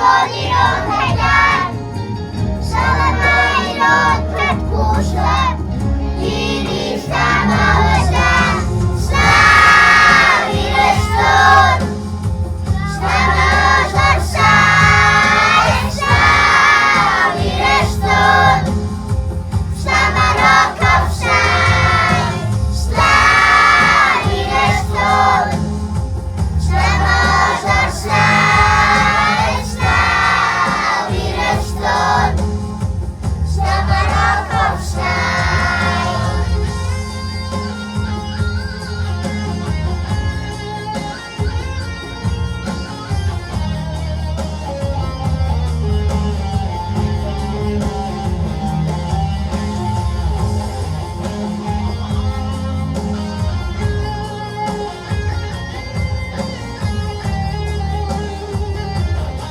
Бӕрӕгбон ирон хӕдзар, Саламӕ ирон кӕд кусы, Ириста ма уӕза, Слав Ирыстон! Слав Ирыстон! Слав Ирыстон! Слав Ирыстон! Слав Ирыстон!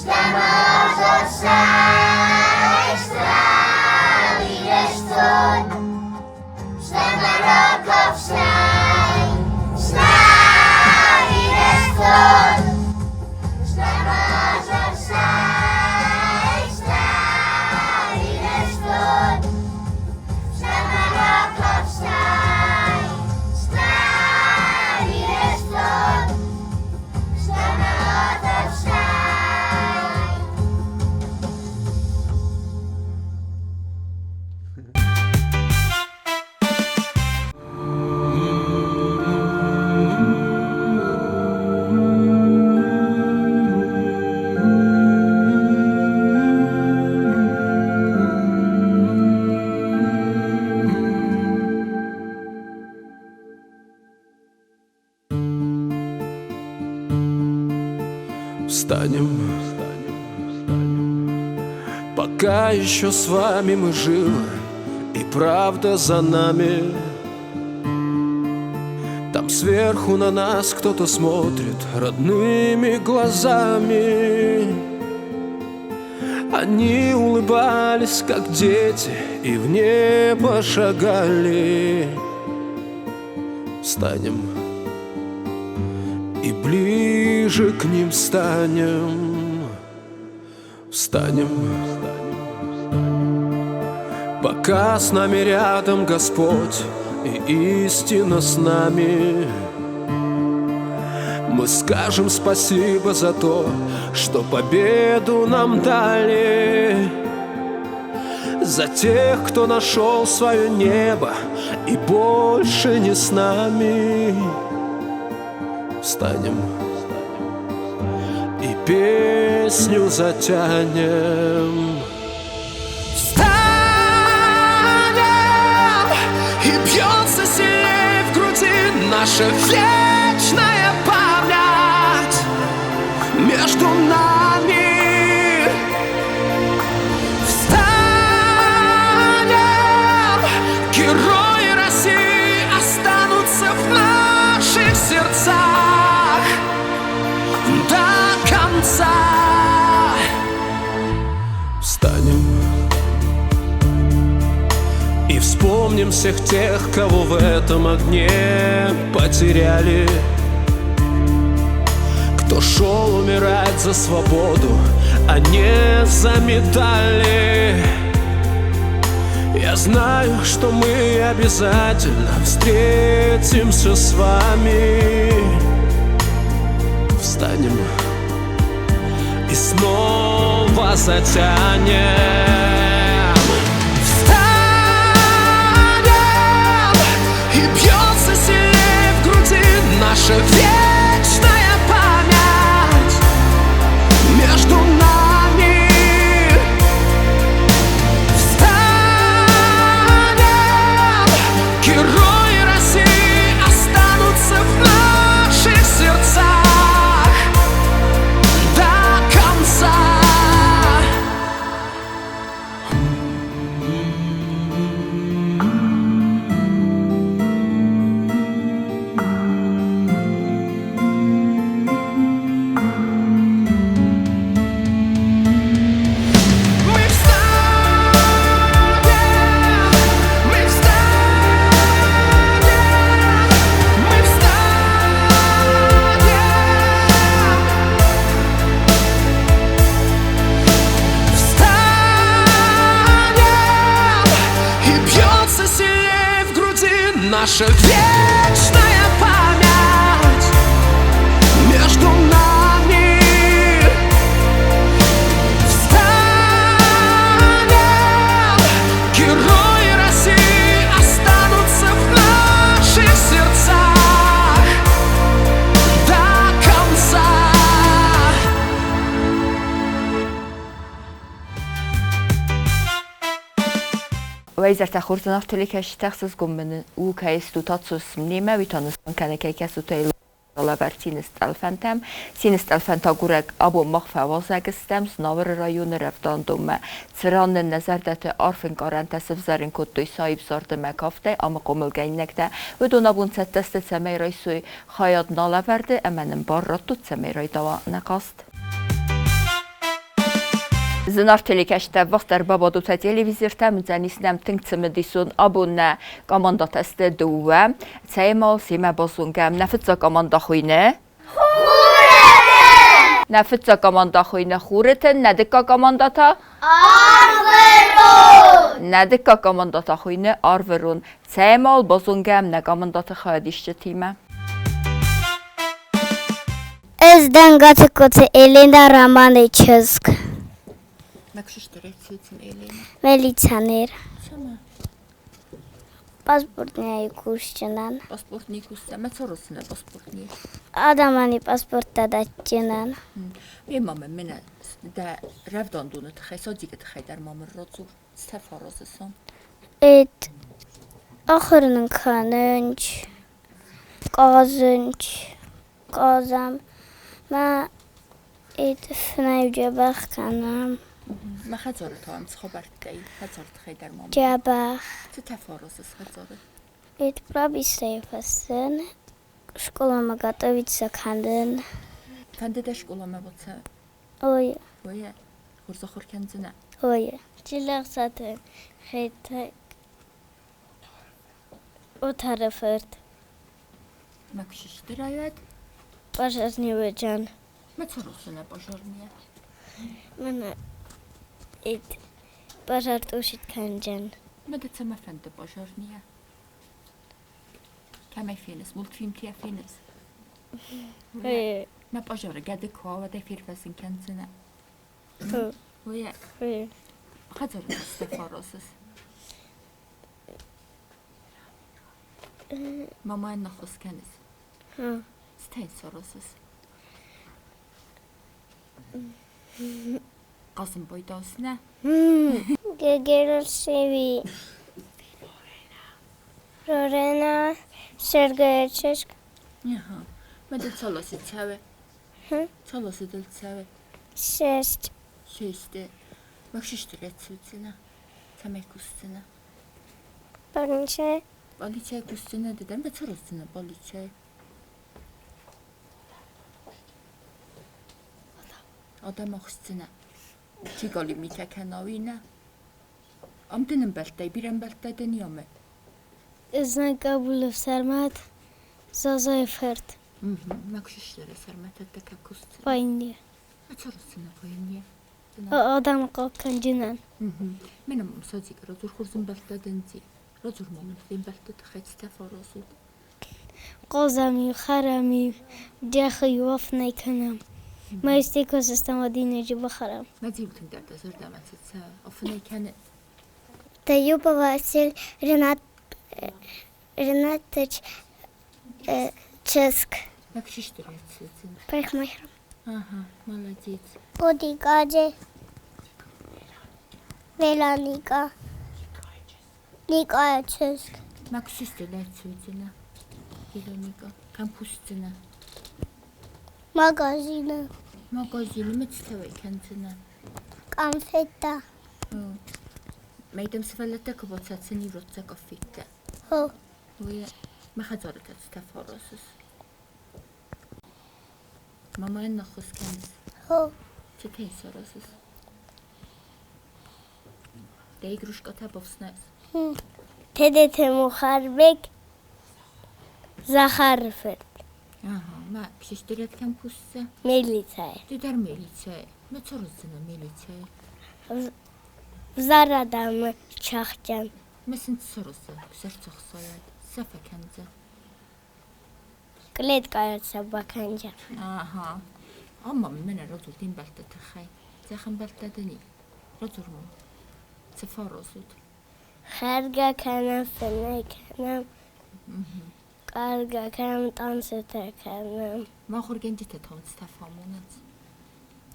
Слав Ирыстон! Слав Ирыстон! Слав Ирыстон! Слав Ирыстон! Встанем, пока еще с вами мы живы, и правда за нами. Там сверху на нас кто-то смотрит родными глазами. Они улыбались, как дети, и в небо шагали. Встанем и ближе к ним станем. Встанем, пока с нами рядом Господь и истина с нами. Мы скажем спасибо за то, что победу нам дали. За тех, кто нашел свое небо и больше не с нами. Встанем и песню затянем. Встанем, и бьется сильнее в груди наша вечная память между нами. Встанем, герои России останутся в наших сердцах до конца. Встанем и вспомним всех тех, кого в этом огне потеряли. Кто шел умирать за свободу, а не за медали. Я знаю, что мы обязательно встретимся с вами. Встанем и снова затянем. Встанем, и бьется сильнее в груди наша вечная память между нами. Встанем, герои России останутся в наших сердцах до конца. Наша вечная память между нами. Встанем, герои России останутся в наших сердцах до конца. Уӕ изӕртӕ хорз, зынаргъ телекӕсджытӕ, ӕхсызгон мын у, кӕй стут ацу немӕ, уый та нысан кӕны, кӕй кӕсут лӕвӕрд цины стъӕлфӕнтӕм. Цины стъӕлфӕнтӕ агурӕг абон мах фӕуазӕг стӕм Знауыры районы рӕвдауӕндонмӕ, цыран нын нӕ зӕрдӕты арф ӕнкъарӕнтӕ сывзӕрын кодтой саив зарды мӕ кафтӕй амы хъомылгӕнинӕгтӕ. Уыдон абон цӕттӕ сты, цӕмӕй райсой хайад нӕ лӕвӕрды ӕмӕ нын бар раттут, цӕмӕй райдауа нӕ хъазт. Зынаргъ телекӕсджытӕ, ӕввахсдӕр бабадут сӕ телевизортӕм, уыдзӕнис нӕм тынг цымыдисон. Абон нӕ командӕтӕ сты дыууӕ. Цӕймал семӕ базонгӕ. Нӕ фыццаг командӕ хуыйны Нӕ фыццаг командӕ хуыйны Хуры тын, нӕ дыккаг командӕ та Арвырон! Нӕ дыккаг командӕ та хуыйны Арвырон. Цӕймал базонгӕ нӕ командӕты хайадисджытимӕ. Ӕз дӕн Гатыгкоты Еленӕ Романы чызг. Милиционер. Паспортнӕй кусджынӕн. Паспортни кусджынӕн. Мӕ цоросынӕ паспортни. Адамани паспорттӕ дӕтджынӕн. Ме мамӕ менӕ дӕ рӕвдауӕндоны тыххӕй, садикы тыххӕй дӕр ма мын радзур. Цытӕ фӕразыс ам? Эт ахуыр нын кӕнынч, хъазынч, хъазӕм. Мӕ эт фынӕй дзӕбӕх кӕнӕм. Мӕ хӕдзары та ам цы хабӕрттӕ и? Хӕдзары тыххӕй дӕр ма Дзӕбӕх. Цытӕ фӕразыс хӕдзары? Эт прописӕй фыссын, школамӕ готовиться кӕнын. Фӕнды дӕ скъоламӕ бацӕуын? Ой. Ой, хорз ахуыр кӕндзынӕ? Ой. Чилӕхсаты Хетӕг Отары фырт. Мӕ куы райӕд? Пожарный уыджан. Мӕ цӕрусынӕ пожарный. Мӕнӕ ит пожар тушить кӕнджын. Мӕ дӕ цӕмӕ фӕнды пожарный? Кӕмӕй феныс? Мультфильмтӕ феныс? Мӕ пожары гӕды куы уа, уӕд ӕй фервӕзын кӕндзынӕ. Ой, хӕдзары цӕстӕ фӕразыс? Мамайӕн ӕххуыс кӕныс? Цытӕ йын саразыс? Хъазын байдасынӕ? Гегелсеви Рорена Сергей чызг. Аха. Мӕ дыл цал азы цӕуы? Цал азы дыл цӕуы? Шесть. Шесте. Мӕ рӕцудзынӕ? Цӕмӕй кусдзынӕ? Полицай. Полицай кусдзынӕ ды дӕр? Мӕ цӕрдзынӕ полицай? Адӕм ӕхсдзынӕ. Чи гали митӕ кӕна, уый нӕ. Ам дын ӕмбӕлттӕй бирӕ ӕмбӕлттӕ дын и аме? Знаг Кабулов Сӕрмӕт, Зазайы фырт. Мӕ куыстӕры Сӕрмӕтӕттӕ кӕ кусдзынӕ? Войне. А цӕрдзынӕ войне? Адӕмы хъахъхъӕнджынӕн. Мӕнӕ мӕм садзик радзур хорз ӕмбӕлттӕ дын ци. Радзур ма мын де мбӕлтты тыххӕй цытӕ фӕразут. Хъазӕм-иу, хӕрӕм-иу, дӕхи-иу афынӕй кӕнӕм. Мӕ истекосыстӕм адинаджы бахӕрӕм. Мӕ дзиу тынгдӕр дӕ зӕрдӕмӕ цы цӕуы? Афынӕй кӕны. Таюпова Василь Ренат Ренатович чызг. Парикмахером. Ага, молодец. Бодигаде Вероника Никъайы чызг. Мӕ куысты лӕцудзынӕ, Вероника, кӕм кусдзынӕ? Магазины. Магазины мӕ цытӕ кӕндзынӕ? Къанфеттӕ. Мӕйдӕм сывӕллӕттӕ куы бацӕцын иротдзӕ къаффеттӕ. Хо. Уый мӕ хӕдзары та цытӕ фӕразыс? Мамайӕн ӕххуыс кӕныс? Хо. Цытӕ йын саразыс? Дӕ игрушкӕтӕ бафснайыс? Тедеты Мухарбег Захары фырт. Ага, мӕ сестрӕт кӕм кусдзӕ? Милицӕйы. Ды дӕр милицӕйы. Мӕ цӕрдзынӕ милицӕйы. Взар адӕмы чахтӕн. Мӕ сын цӕрдзӕ, сӕрцӕхсайӕд. Цы фӕкӕндзӕн? Кълеткӕйы сӕ бакӕндзӕн. Аха. Ама мӕнӕ радзур де мбӕлтты тыххӕй. Цӕх ӕмбӕлттӕ дын и? Радзур мын. Цы фӕразут? Хӕргӕ кӕнӕм, фынӕй кӕнӕм, къаргӕ кӕнӕм, танцытӕ кӕнӕм. Мӕ ахуыргӕнджытӕ та уын цытӕ фӕамонынц?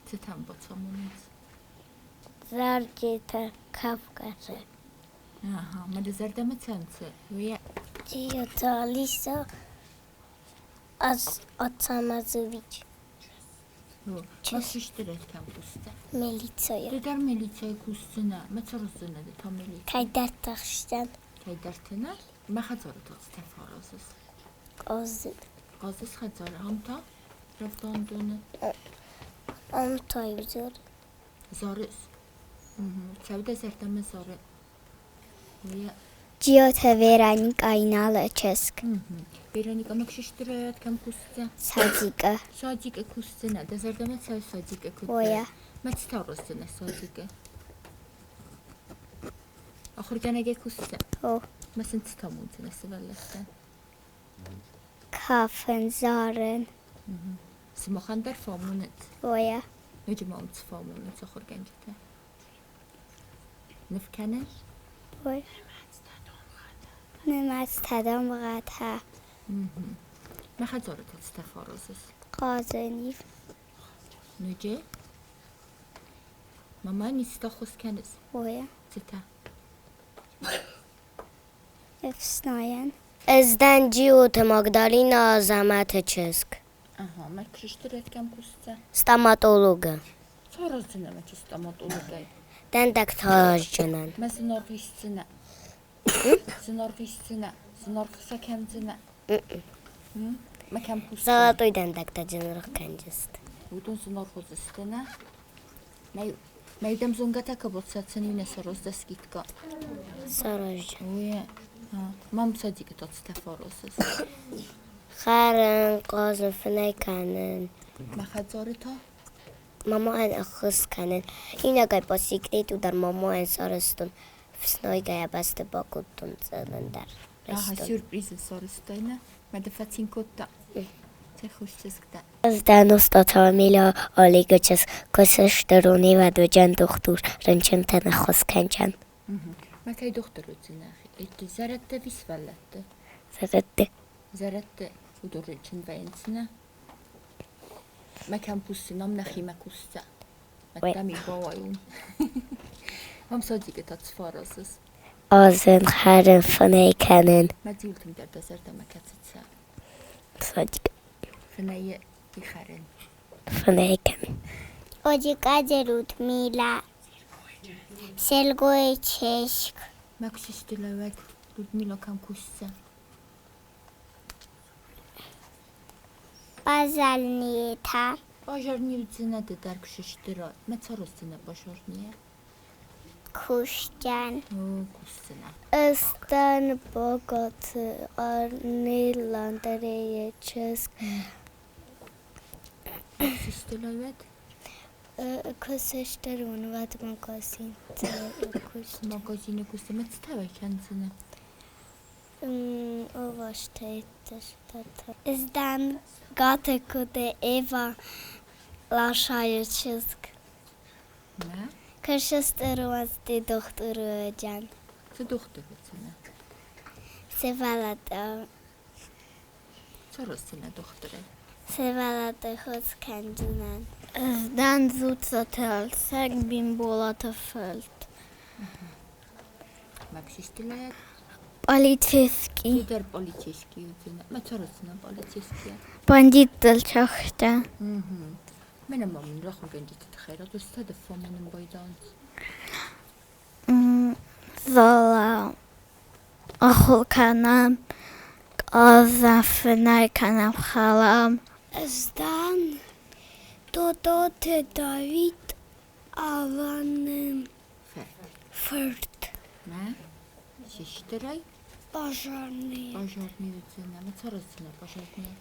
Цытӕ бацамонынц? Зарджытӕ, кафгӕтӕ. Аха, мӕ дӕ зӕрдӕмӕ цӕуынц? Уый Тиоты Алиса Ацамазович. Милицӕйы. Ды дӕр милицӕйы кусдзынӕ, мӕ цӕрдзынӕ ды та милицӕйы. Кӕйдӕрты хсӕн. Кӕйдӕрты нӕ? Мӕ хӕдзары та цытӕ фӕаразыс? Хъазын. Хъазыс хӕдзары, ам та? Рӕвдауӕндоны? Ам та иу Зарыс? Цӕуы дӕ зӕрдӕмӕ зары? Джиоты Вероникӕ Иналы чызг. Вероникӕ ма куыстырӕт кӕм кусдзӕ? Садикы. Садикы кусдзынӕ. Дӕ зӕрдӕмӕ цӕуы садикы куыд? Оя. Мӕ цы тароздзынӕ садикы? Ахуыргӕнӕгӕй кусдзӕ? О. Мӕ сын цы тамондзынӕ сывӕллӕттӕн? Кафын, зарын. Сымахӕн дӕр фӕамонынц? Оя. Ноджы ма уым цы фӕамонынц ахуыргӕнджытӕ? Ныв кӕнын? Ой. Нымӕцтӕ, дамгъӕтӕ. Мӕ хӕдзары та цытӕ фӕаразыс? Хъазӕнив. Ноджы? Мама, ницытӕ ххуыс кӕныс? Оя. Цытӕ? Ӕфснайӕн. Ӕз дӕн Джиоты Магдалина Азӕмӕты чызг. Ага, мӕ куыстырӕт кӕм кусдзӕ? Стоматологы. Сараздзынӕ мӕ чи стоматологӕй? Дӕндӕгтӕ араздзынӕн. Мӕ зынаргъ исдзынӕ. Зынаргъ исдзынӕ. Зынаргъ сӕ кӕндзынӕ. Мӕ кӕм кусдзынӕ? Золотой дӕндӕгтӕ зынаргъ кӕндзысты. Уыдон зынаргъ уыдзысты, нӕ? Мӕ дӕм зонгӕтӕ кӕбот сӕцӕн не сароз скидка. Сараздзынӕн. Уе, мам садикы тацтӕ фаросыс. Хӕрын, хъазын, фынӕй кӕнын. Мӕ хӕдзары та? Мамайӕн ӕххуыс кӕнын. Иунӕгӕй ба секрету дӕр мамайӕн сарӕзтон. Фснайгӕйӕ бӕсты бакодтон цӕлын дӕр. Аха, сюрприз сарӕзтай, нӕ? Мӕ дӕ фӕцин кодта. Цӕй хорз чызг дӕ. Ӕз дӕн Остъаты Амелия Олегы чызг, кусы стыр унивӕдуджын дохтыр, рынчынтӕн ӕххуыс кӕнджын. Мӕ кӕй дохтыр уыдзынӕ? Зӕрӕдтӕ ӕви сывӕллӕтты? Зӕрӕдты. Зӕрӕдты уыдон рынчын вӕййынц, нӕ? Мӕ кӕм кусдзӕн, ам нӕхимӕ кусдзӕ. Мӕ бауайон. Ам садикы та цы фӕаразыс? Азын, хӕрын, фынӕй кӕнын. Мӕ дзул тынгдӕр дӕ зӕрдӕмӕ кӕцы цӕ? Садик. Фынӕйы и хӕрын. Фынӕй кӕнын. Оджикадзе Людмила, Сергой чызг. Мӕ куысты лӕууӕг Людмила кӕм кусдзӕ? Пожарнийтӕ. Пожарный уыдзынӕ ды дӕр куы сыстырай. Мӕ цӕрдзынӕ пожарныйӕ? Кусдзӕн. О, кусдзынӕ. Ӕз дӕн Боготы Арнил Андрейы чызг. Куысты лӕууӕд? Куы сыстыр уын, уӕд магазинты куыст. Магазины куысты мӕ цытӕ кӕндзынӕ? Ӕз дӕн Гатыгкоты Ева Лашайы чызг. Нӕ? Куы сыстыр уӕд дохтыр уыдзӕн. Цы дохтыр уыдзынӕ? Сывӕллӕтты. Цӕрдзынӕ дохтырӕй? Сывӕллӕтты хос кӕндзынӕн. Ӕз дӕн Дзуццаты Ӕлсӕг Бимболаты фырт. Мӕ куысты лӕг? Полицейский. Цыдӕр полицейский уыдзынӕ. Мӕ цӕрдзынӕ полицейскийӕ? Бандиттыл тӕхтӕ. Мӕнӕ ма мын рахуыргӕнджыты тыххӕй радзурдзтӕ дӕ фӕмонын байдайынц. Зола ахуыр кӕнӕм, къаза фынӕй кӕнӕм, хӕрӕм. Ӕз дӕн Тототы Давид Аланы фырт. Мӕ сестырӕй? Пожарный. Пожарный уыдзынӕ. Мӕ цӕрдзынӕ пожарныйӕ?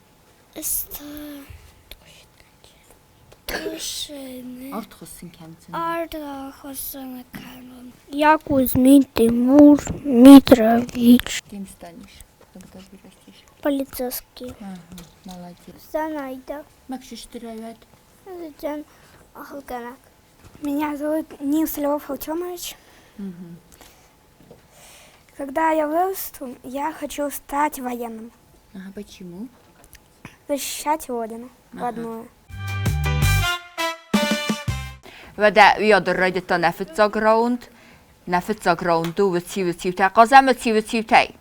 Тушены. Арт хуыссын кӕндзынӕ? Арт хуыссын кӕнын. Я Кузьмин Тимур Митрович. Кем станешь? Когда вырастешь? Полицейский. Ага, молодец. Занайда. Макшиштеравят. Затем Ахалганак. Меня зовут Нилс Львов Артемович. Когда я вырасту, я хочу стать военным, Ага, почему? защищать Родину родную. Уӕдӕ уыйадыл райдыдта нӕ фыццаг раунд. Нӕ фыццаг раунд у уыци-уыциутӕ. Хъазӕм уыци-уыциутӕй.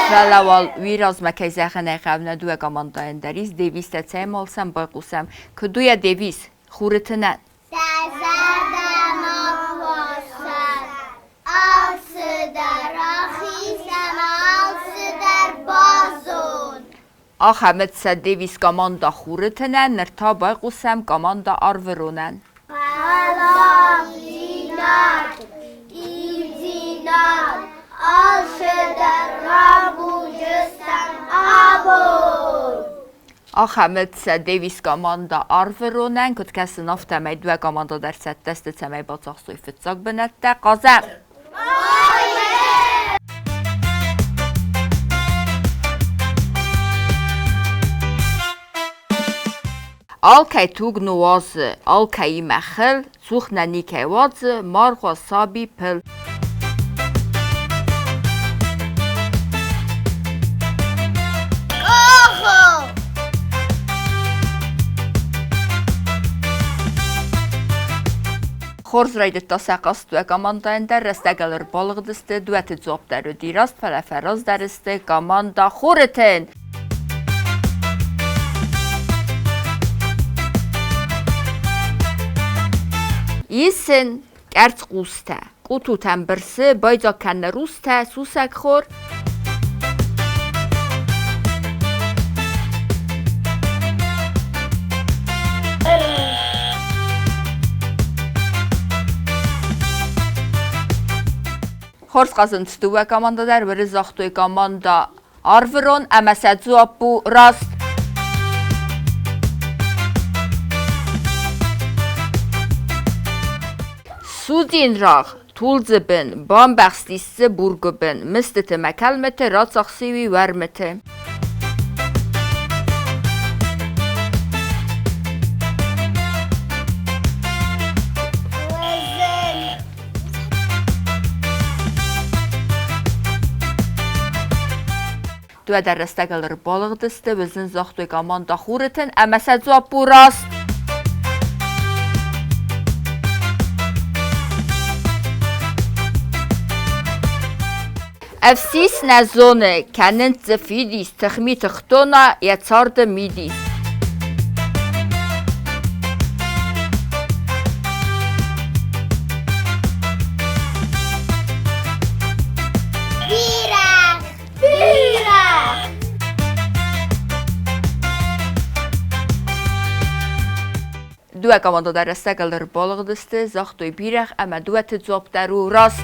Фӕлӕ уал уый размӕ, кӕй зӕгъын ӕй хъӕуы, нӕ дыууӕ командӕйӕн дӕр ис девизтӕ, цӕй малсӕм байхъусӕм. Куыд у йӕ девиз? Хуры тынӕн. Дӕ зӕрдӕмӕ кӕсӕд алцыдӕр ахиз ӕмӕ алцыдӕр базон. Ахӕм уыд сӕ девиз команда Хуры тынӕн, ныр та байхъусӕм команда Арвыронӕн. Хӕлардзинад, ивдзинад, алцыдӕр рабуджыстӕм абон. Ахӕм уыд сӕ девиз команда Арвыронӕн, куыд кӕсын, афтӕмӕй дыууӕ команда дӕр цӕттӕ сты, цӕмӕй бацахсой фыццаг бынӕттӕ. Хъазӕм! Алкӕй туг нуазы, алкӕимӕ хыл, цух нӕ никӕй уадзы, маргъуа, саби, пыл. Хорз райдыдта сӕ хъазт дыууӕ командӕйӕн дӕр, рӕстӕгыл ӕрбалыгъдысты, дыууӕты дзуапп дӕр уыди раст, фӕлӕ фӕраздӕр сты командӕ Хуры тын. Исын къӕрцхъустӕ, къутутӕм бырсы, байдзаг кӕны рустӕ, сусӕг хор. Хорз хъазынц дыууӕ командӕ дӕр, уыры загътой командӕ Арвырон ӕмӕ сӕ дзуапп у раст. Судзин рагъ, тулдзы бын, бамбӕхстис дзы бургуыбын, мыстыты мӕ кӕлмыты рацахсыуи уӕрмыты. Дыууӕ дӕр рӕстӕгыл ӕрбалыгъдысты, уызын загътой командӕ Хуры тын ӕмӕ сӕ дзуапп у раст. Ӕфсис нӕ зоны, кӕнынц дзы фидис, тыхми тыхтона, йӕ царды мидис. Бирӕгъ! Бирӕгъ! Дыууӕ командӕ дӕр рӕстӕгыл ӕрбалыгъдысты, загътой бирӕгъ ӕмӕ дыууӕты дзуапп дӕр у раст.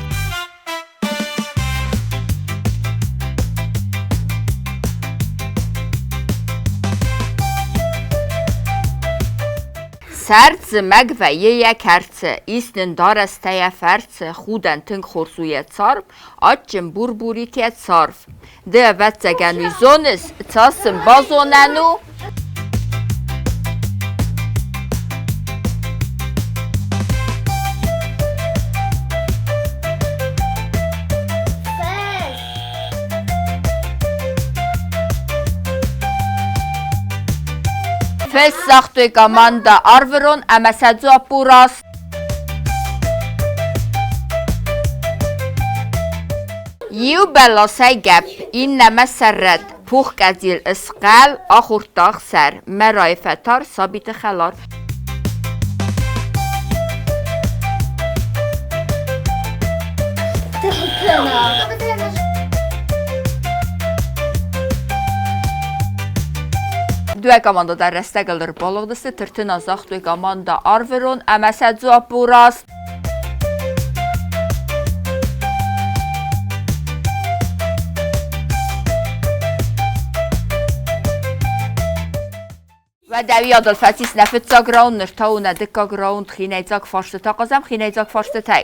Сӕрд зымӕг вӕййы йӕ кӕрцы, ис нын дарӕстӕ йӕ фӕрцы, худӕн тынг хорз у йӕ царм, адджын бур-бурид йӕ царв. Ды, ӕвӕццӕгӕн, уый зоныс, цас сын базонӕн у? Фыс загътой командӕ Арвырон ӕмӕ сӕ дзуапп у раст. Иу бӕласӕй гӕпп, иннӕмӕ сӕррӕтт, пух къӕдзил ысхъӕл, ахордта ӕхсӕр, мӕрайы фӕтар, сабиты хӕлар. Дыууӕ командӕ дӕр рӕстӕгыл ӕрбалыгъдысты, тыртына загътой командӕ Арвырон ӕмӕ сӕ дзуапп у раст. Уӕдӕ уыйадыл фӕцис нӕ фыццаг раунд, ныр та у нӕ дыккаг раунд хинӕйдзаг фарстытӕ. Хъазӕм хинӕйдзаг фарстытӕй.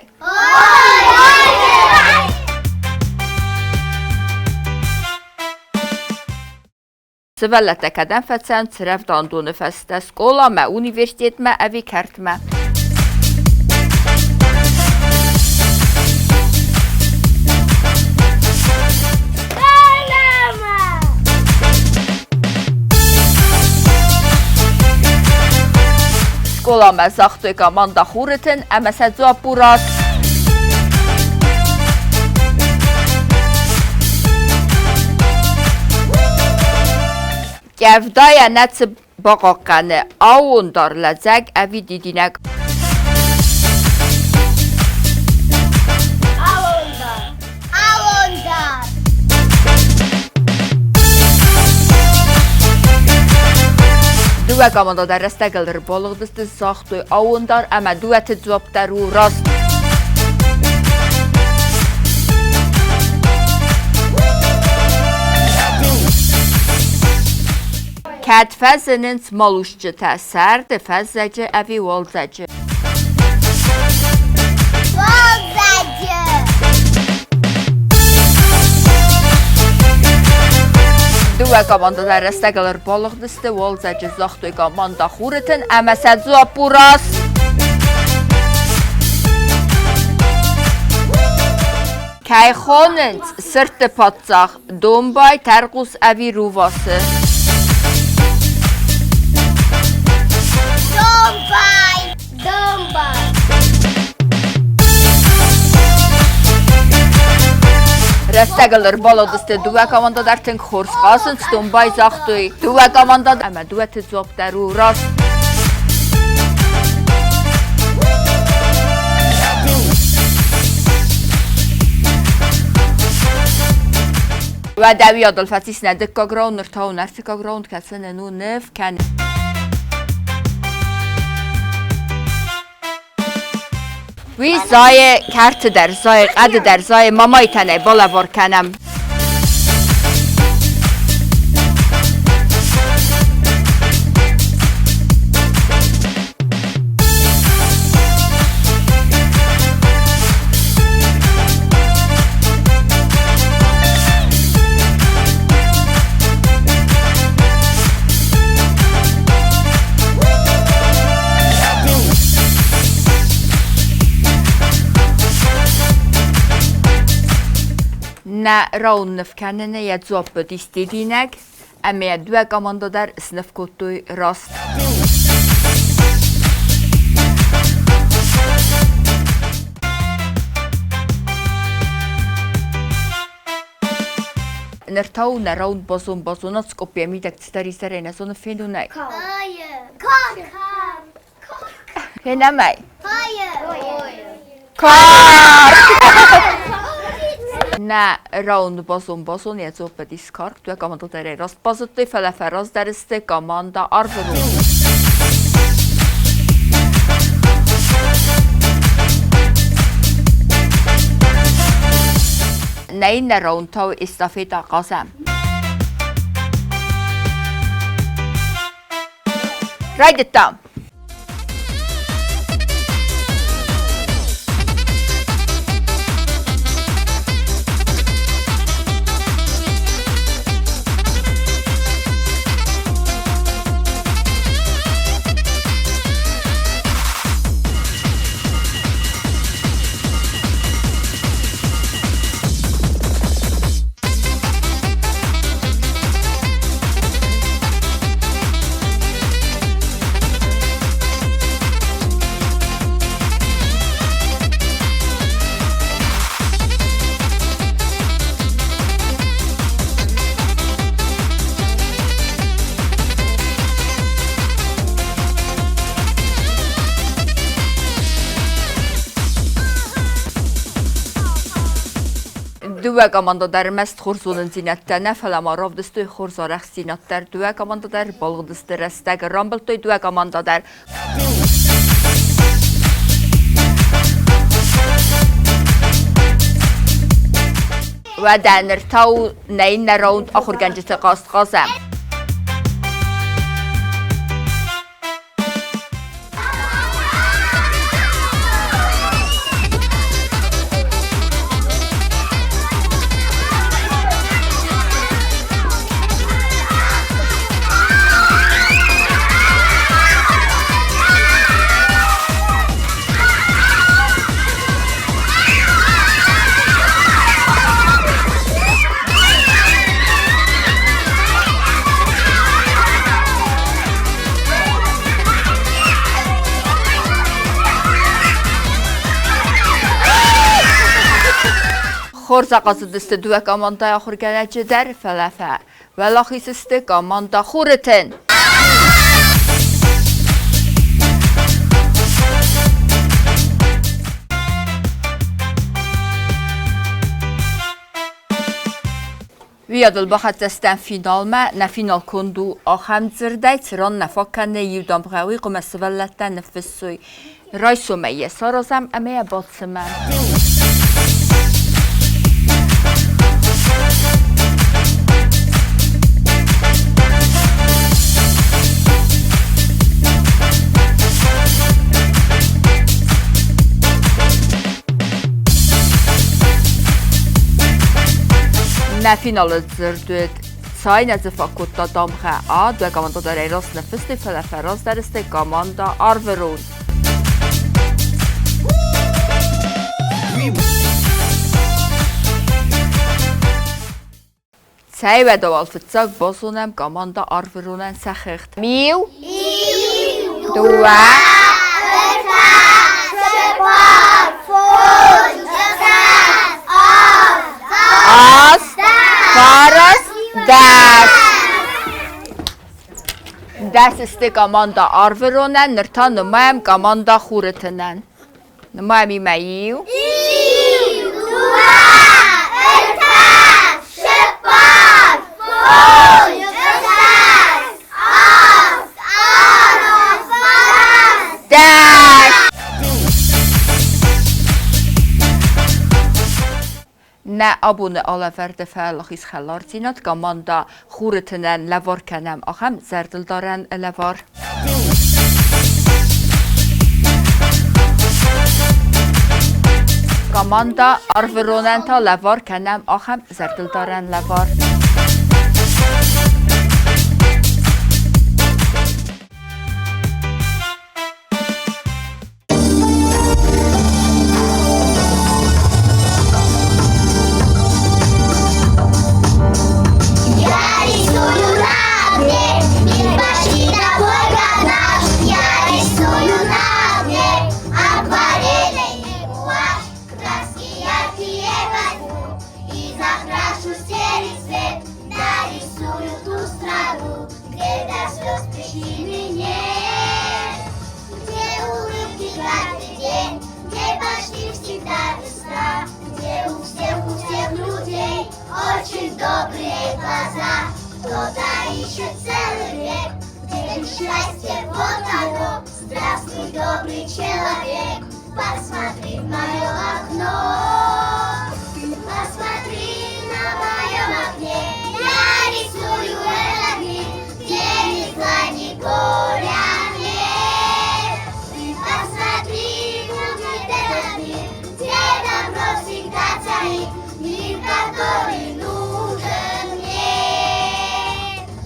Сывӕллӕттӕ кӕдӕм фӕцӕуынц рӕвдауӕндоны фӕстӕ? Скъоламӕ, университетмӕ ӕви кӕртмӕ? Скъоламӕ загътой команда Хуры тын ӕмӕ сӕ дзуапп у раст. Къӕвдайӕ нӕ цы бахъахъхъӕны, аууондар лӕдзӕг ӕви дидинӕг? Аууондар. Аууондар. Дыууӕ командӕ дӕр рӕстӕгыл ӕрбалыгъдысты, загътой аууондар ӕмӕ дыууӕты дзуапп дӕр у раст. Кӕд фӕзынынц малусджытӕ сӕрды, фӕззӕджы ӕви уалдзӕджы? Уалдзӕджы! Дыууӕ командӕ дӕр рӕстӕгыл ӕрбалыгъдысты, уалдзӕджы загътой командӕ Хуры тын ӕмӕ сӕ дзуапп у раст. Кӕй хонынц сырдты паддзах, домбай, тӕрхъус ӕви рувасы? Домбай! Домбай! Рӕстӕгыл ӕрбалыгъдысты дыууӕ командӕ дӕр тынг хорз хъазынц, домбай загътой дыууӕ командӕ ӕмӕ дыууӕты дзуапп дӕр у раст. Уӕдӕ уыйадыл фӕцис нӕ дыккаг раунд, ныр та у нӕ ӕртыккаг раунд, кӕцы нын у ныв кӕны. Уый зайы кӕрты дӕр, зайы хъӕды дӕр, зайы мамайтӕнӕй балӕвар кӕнӕм. Нӕ раунд ныв кӕныны йӕ дзуапп уыдис дидинӕг, ӕмӕ йӕ дыууӕ командӕ дӕр сныв кодтой раст. Ныр та у нӕ раунд базон-базонад скъоппйӕ мидӕг цыдӕриддӕр нӕ зоны фенунӕй. Фенӕм ӕй. Кар! Нӕ раунд базон-базон йӕ дзуапп уыдис карк, дыууӕ командӕ дӕр ӕй раст базыдтой, фӕлӕ фӕраздӕр сты командӕ Арвырон. Нӕ иннӕ раунд та у эстафетӕ хъазӕм. Райдыдтам! Дыууӕ командӕ дӕр ӕрмӕст хорз зонындзинӕдтӕ нӕ, фӕлӕ ма равдыстой хорз арӕхстдзинад дӕр. Дыууӕ командӕ дӕр балыгъдысты рӕстӕг, рамбылдтой дыууӕ командӕ дӕр. Уӕдӕ ныр та у нӕ иннӕ раунд ахуыргӕнджыты хъазт хъазӕм. Хорз ахъазыдысты дыууӕ командӕйы ахуыргӕнӕджы дӕр, фӕлӕ фӕуӕлахиз сты командӕ Хуры тын. Уыйадыл бахӕццӕ стӕм финалмӕ. Нӕ финал конд у ахӕм дзырдӕй, цыран нӕ фаг кӕны иу дамгъӕ, уый хъуамӕ сывӕллӕттӕ ныффыссой. Райсомӕй йӕ саразӕм ӕмӕ йӕ бацымӕм. Нӕ финалы дзырд уыд Цай нӕ дзы фӕкодта дамгъӕ А, дыууӕ командӕ дӕр ӕй раст ныффыстой, фӕлӕ фӕраздӕр сты командӕ Арвырон. Цӕй уӕдӕ уал фыццаг базонӕм командӕ Арвыронӕн сӕ хыгъд. Иу, дыууӕ, ӕртӕ, цыппар, фондз, ӕхсӕз, авд, аст, фараст, дӕс. Дӕс сты командӕ Арвыронӕн, ныр та нымайӕм командӕ Хуры тынӕн. Нымайӕм имӕ иу. Иу, дыууӕ, ӕртӕ, цыппар, фондз, ӕхсӕз, авд, аст, фараст, Дӕс! Нӕ абоны алӕвӕрды фӕлахиз хӕлардзинад командӕ Хуры тынӕн лӕвар кӕнӕм ахӕм зӕрдылдарӕн лӕвар. Командӕ Арвыронӕн та лӕвар кӕнӕм ахӕм зӕрдылдарӕн лӕвар. Я рисую на огне, мир почти такой, как наш. Я рисую на огне, акварели и гуашь. Краски яркие возьму и закрашу серый цвет. Нарисую ту страну, где до слез причины нет. Где улыбки каждый день, где почти всегда весна, где у всех людей очень добрые глаза. Кто-то ищет целый век, где счастье, вот оно. Здравствуй, добрый человек, посмотри в мое окно. Посмотри на моем окне, я рисую этот мир, где ни зла, ни горя нет. Ты посмотри, будет этот мир, где добро всегда царит, мир, который нужен мне.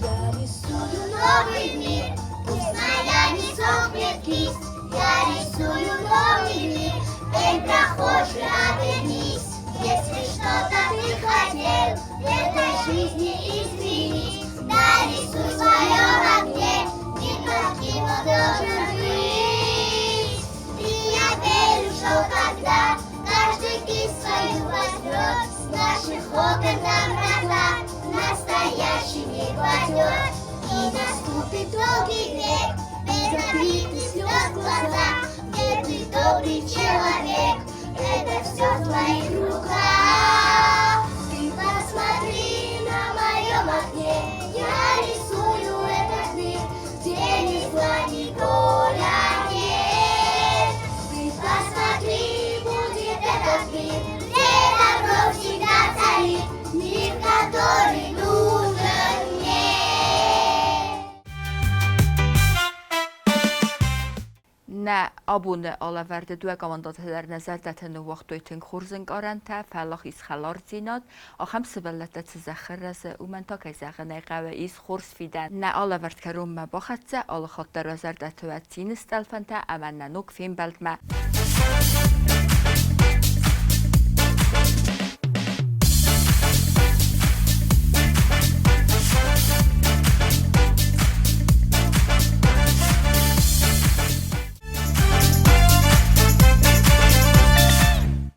Я рисую новый мир, пусть моя не сохнет кисть. Я рисую новый мир, эй, прохожий, обернись. Если что-то ты хотел в этой жизни изменить, нарисуй в своем окне, мир каким он должен быть. И я верю, что когда каждый кисть свою возьмет, с наших окон доброта настоящий мир войдет. И наступит долгий век, без обид и слез в глазах, где ты добрый человек, это все в твоих руках. Ты посмотри на моем окне, я рисую этот мир, где ни зла, ни горя нет. Ты посмотри, будет этот мир, где добро всегда царит, мир, который нужен мне. Нӕ абоны алӕвӕрды дыууӕ командӕты дӕр нӕ зӕрдӕтӕ ныууагътой тынг хорз ӕнкъарӕнтӕ, фӕлахиз хӕлардзинад. Ахӕм сывӕллӕттӕ цы зӕххы рӕзы, уымӕн та, кӕй зӕгъын ӕй хъӕуы, ис хорз фидӕн. Нӕ алӕвӕрд кӕронмӕ бахӕццӕ, алы хатт дӕр уӕ зӕрдӕты уӕд цины стъӕлфӕнтӕ ӕмӕ нӕ ног фембӕлдмӕ.